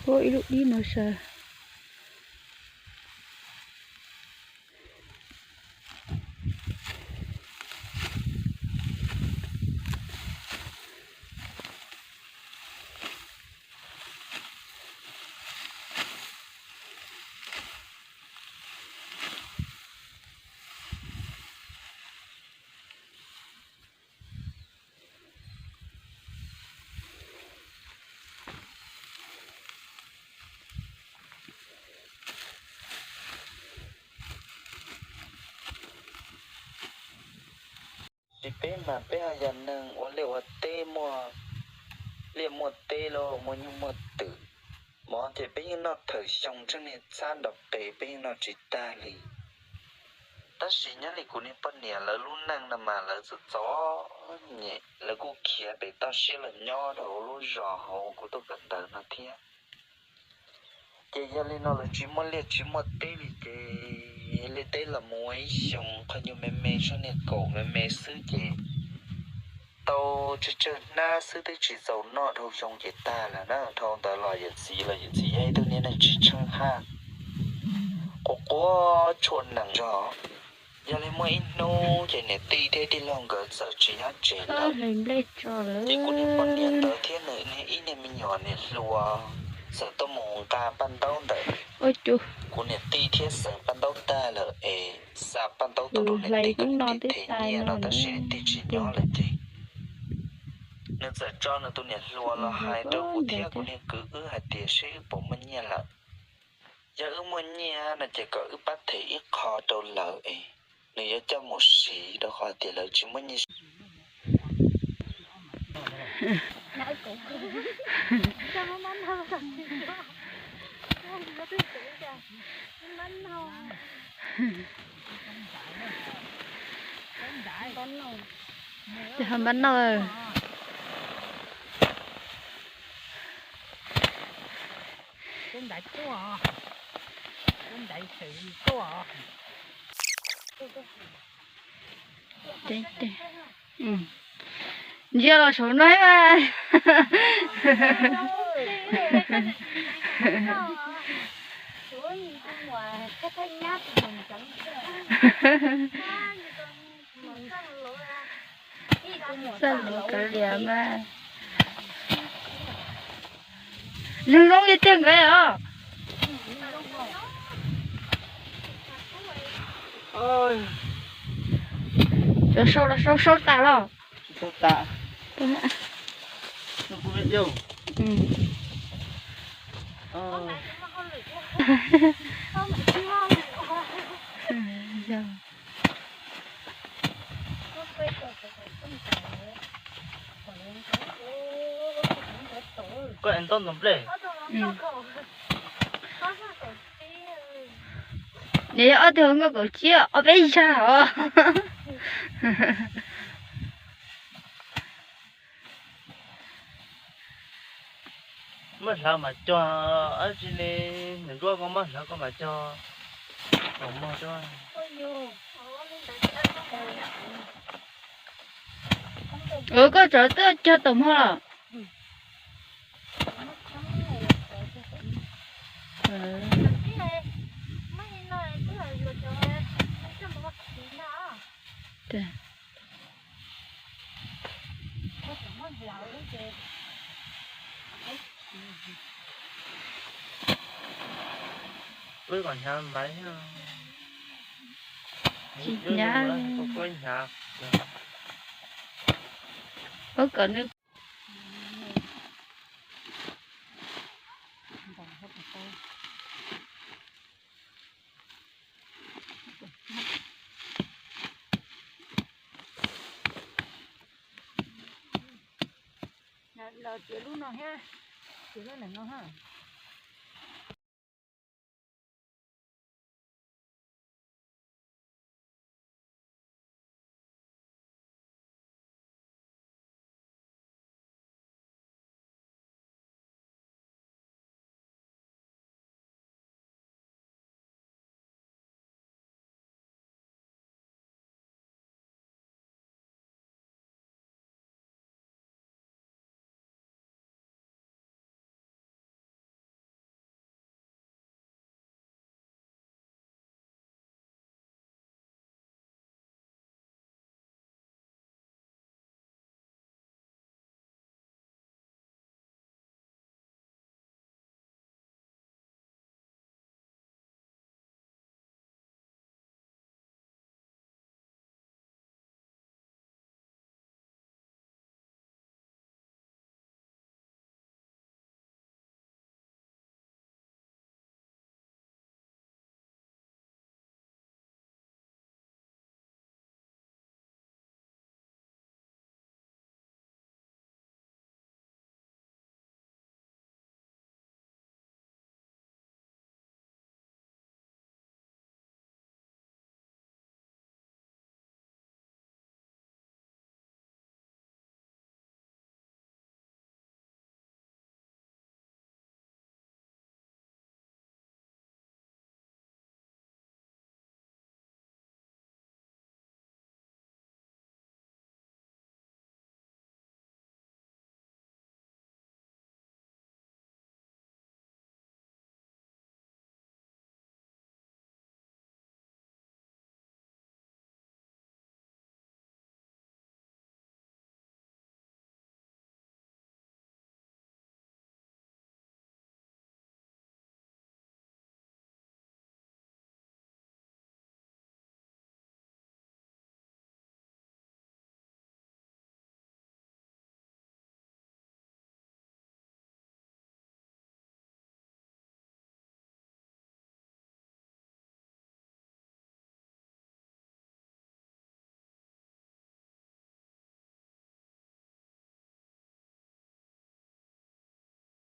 Ua ib lub dib no saw. Ces peb mas peb ho yog neeg ua liaj ua teb muaj liaj muaj teb los muaj nyuj muaj twm, mas ces peb yeej noj thawm xyoo tseeb niag txhab nrov qes peb yeej noj tsis tag li. Tab sis nyob li kuv niag poj niam lawv lub neej no mas lawv txom txom nyem, lawv kuj khiav pem toj siab los nyob rau hauv lub zos hauv kuv tuaj kawm ntawv no thiab. Ces yog li no lawv tsis muaj liaj tsis muaj teb li ces liaj teb los mus ua ib xyoos qhov nyuag me me sab niag kaum me me xwb ces tau tsawg tsawg hnab xwb twb tsis txaus noj dhau xyoo ces tag lawm na. Dhau ntawd los yawm txiv los yawm txiv yog ib tug niag neeg tsis tsheej haj, quav quav tshuaj nees zog. Yog li muaj ib hnub ces niam tij thiab tij laug nkawd txawm tsis nyob tsev lawm, ces kuv niag poj niam ntawd thiab nws niag ib niag me nyuam niam hluas txawm tuaj mus nqa paj ntaub ntawm kuv niam tij thiab xeev paj ntaub tag lawm es xa paj ntaub tuaj rau niam tij kom niam tij them nyiaj no tab sis niam tij tsis nyob lawm ces nws txawm tso nws tus niam hluas los hais rau kuv thiab kuv niag kwv wb hais tias seb wb puas muaj nyiaj lawm. Yog wb muaj nyiaj no ces kom wb pab them ib qho rau lawv es nws yuav coj mus siv rau qhov tias lawv tsis muaj nyiaj. Ces ho npab noj. Ntsia los saum no mas. Xaj luv kav liam mas. Zoo zoo li tiag nkawd os. Cov sau los sau sau tas los. Koj es ntaub ntoo nplej. Nws yog ob tug hauv nkauj kaum tsib ob peb zag os. Muab hlawv mas cog, ab tsi li, nws nruab koj muab hlawv koj mas cog. Koj tsov twb cog taum hmo los. Wb kom hnyav ntaiv, tsis hnyav, wb kom nws. Los txiav lub no thiab, txiav lub ntawm no ha.